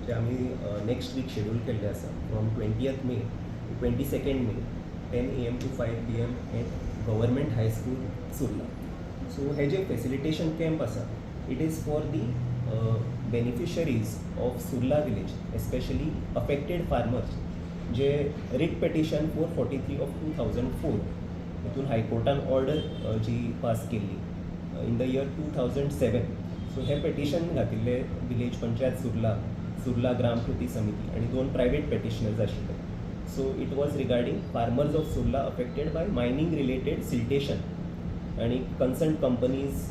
जे आमी next week schedule केल्ले आसा, from 20th May to 22nd May, 10 a.m. to 5 p.m. at Government High School, Surla. So hey J facilitation camp आसा, it is for the beneficiaries of Surla village, especially affected farmers, J writ petition 443 of 2004 हितून हायकोर्टान order जी pass केल्ली in the year 2007. So hey petition घातिल्लें village panchayat Surla, Surla ग्राम कृती समिती आनी दोन private petitioners आशिल्ले. So it was regarding farmers of Surla affected by mining related siltation, आणि concerned companies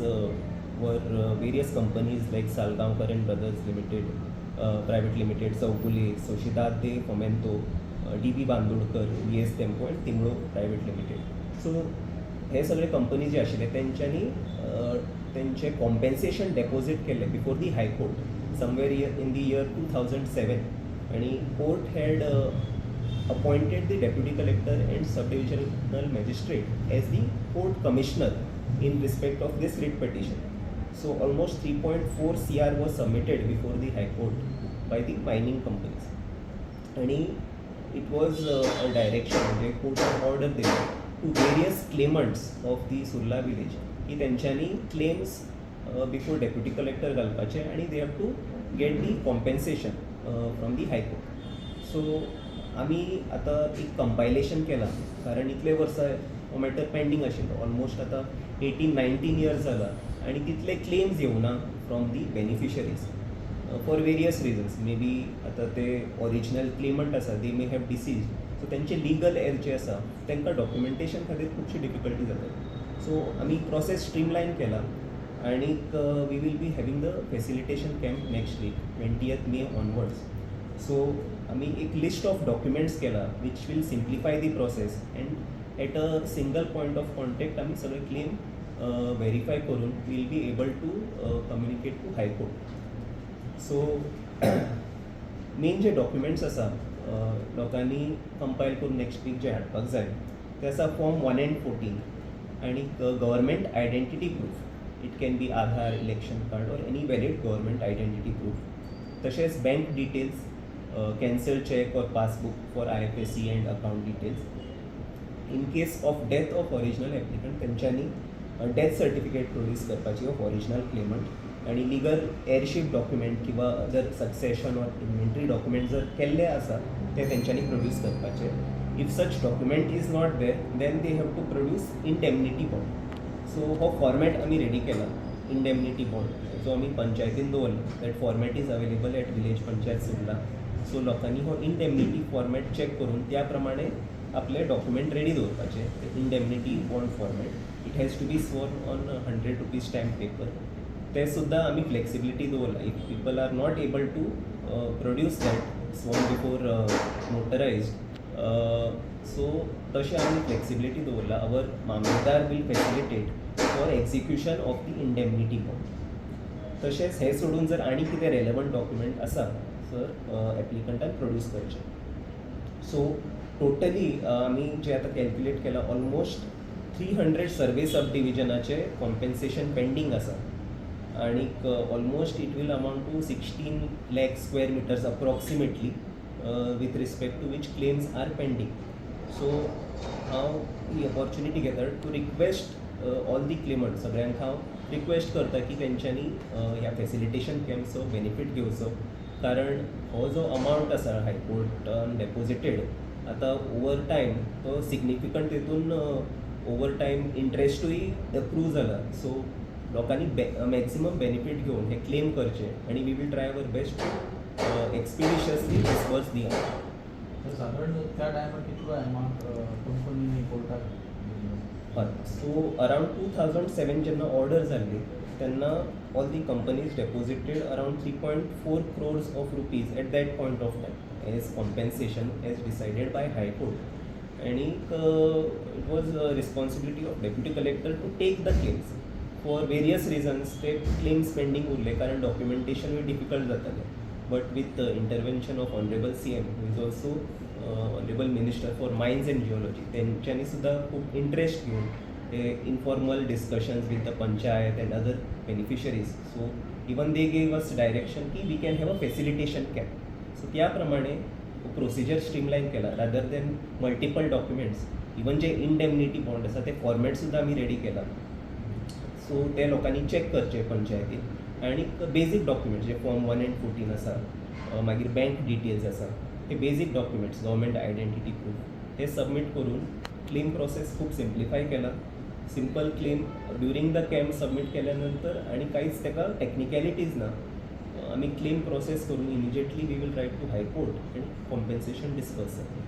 were various companies like Salgaonkar and Brothers Limited, Private Limited, Chowgule, Sociedad de Fomento, D B Bandodkar, V S Dempo and Timlo Private Limited. So हे सगळे company जे आशिल्ले, तेंच्यांनी तेंचे compensation deposit केल्लें before the High Court somewhere in the year 2007, आणि court had appointed the deputy collector and sub-divisional magistrate as the court commissioner in respect of this writ petition. So almost 3.4 CR was submitted before the High Court by the mining companies. आणि it was a direction, म्हणजे कोर्टान order दिली to various claimants of the Surla village की तेंच्यांनी claims before deputy collector घालपाचे आनी they have to get the compensation from the High Court. So आमी आतां एक कंपायलेशन केलां, कारण इतले वर्सां हो मॅटर पेंडींग आशिल्लो. ऑलमोस्ट आतां एटीन नायन्टीन इयर्स जाला आनी तितले क्लेम्स येवना from the beneficiaries for various reasons. Maybe आतां ते ओरिजिनल क्लेमंट आसा, they may have deceased, so तेंचे लिगल एर जे आसा, तांकां डॉक्युमेंटेशन खातीर खुबशी डिफिकल्टी जाता. सो आमी प्रोसेस स्ट्रीमलायन केला आणीक we will be having the facilitation camp next week, 20th May onwards. So आमी एक लिस्ट ऑफ डॉक्युमेंट्स केला which will simplify the process, and at a single point of contact आमी सगळे claim verify करून will be able to communicate to High Court. So main J documents आसा, लोकांनी कंपायल करून next week जे हाडपाक जाय, ते आसा फॉर्म वन अँड फोर्टीन आनी government identity proof. It can be Aadhaar, election card or any valid government identity proof. तशेंच bank details, cancel cheque or passbook for IFSC and account details. In case of death of original applicant, तेंच्यांनी death certificate produce करपाची of original claimant आनी legal एअरशीप document किंवा जर succession or inventory document जर केल्ले आसा, ते तेंच्यांनी प्रोड्यूस करपाचे. If such document is not there, then they have to produce indemnity bond. So हो फॉर्मॅट आमी रेडी केला, इंडेमनिटी बॉन्ड, जो आमी पंचायतीन दवरला. That format is available at village panchayat Surla. So लोकांनी हो इंडेमनिटी फॉर्मॅट चॅक करून त्या प्रमाणे आपले डॉक्युमेंट रेडी दवरपाचे. Indemnity bond format, it has to be sworn on ₹100 stamp paper. ते सुद्दां आमी फ्लेक्सिबिलिटी दवरला. If people are not able to produce that sworn before notarized, so तशें आमी फ्लेक्सिबिलिटी दवरला. Our Mamlatdar will facilitate for execution of the indemnity bond. तशेंच हें सोडून जर आनी कितें रेलेवंट डॉक्युमेंट आसा सर, एप्लिकंटान प्रोड्यूस करचें. सो टोटली आमी जे आतां कॅल्क्युलेट केलां, ऑलमोस्ट 300 सर्वे सब डिविजनाचे कॉम्पेन्सेशन पेंडींग आसा आणीक almost it will amount to 16 lakh square meters approximately, with respect to which claims are pending. So हांव ही ऑपॉर्च्युनिटी घेता to request all the claimant. सगळ्यांक हांव रिक्वेस्ट करता की तेंच्यांनी ह्या फेसिलिटेशन कॅम्पचो बेनिफीट घेवचो, कारण हो जो अमावंट आसा हायकोर्टान डेपोजिटेड, आतां ओवर टायम तो सिग्निफिकंट तितून ओवर टायम इंट्रस्टूय अक्रू जाला. सो लोकांनी मॅक्सिमम बेनिफीट घेवन हे क्लेम करचे आनी we will try our best to expeditiously disburse the amount. तर साधारण त्या टायमार कितलो अमावंट कंपनीनी कोर्टाक दिल्लो? हय, सो अरावंड 2007 जेन्ना ऑर्डर जाल्ली, तेन्ना all the companies deposited around 3.4 crores of rupees at that point of time as compensation as decided by High Court. आणीक it was responsibility of deputy collector to take the claims. For various reasons ते claims pending उरले, कारण डॉक्युमेंटेशनूय difficult जातालें. But with the intervention of honourable CM, who is also honourable Minister for Mines and Geology, तेंच्यांनी सुद्दां खूब interest घेवन ते informal discussions with the panchayat and other beneficiaries, so Even they gave us direction की we can have a facilitation camp. So त्या प्रमाणे procedure स्ट्रीमलायन केला rather than multiple documents. Even जे indemnity bond आसा ते फॉर्मेट सुद्दां आमी रेडी केला. So ते लोकांनी चॅक करचे पंचायतीन आनी basic documents J form 1 and 14 आसा, मागीर बँक डिटेल्स आसा, हे basic documents, government identity proof हे सबमीट करून क्लेम प्रोसेस खूब सिम्प्लिफाय केला. Simple claim during the camp submit केल्या नंतर आनी कांयच ताका टॅक्निकलिटीज ना. आमी क्लेम प्रोसेस करून immediately we will write to High Court आनी कॉम्पेन्सेशन डिसबर्स जातलें.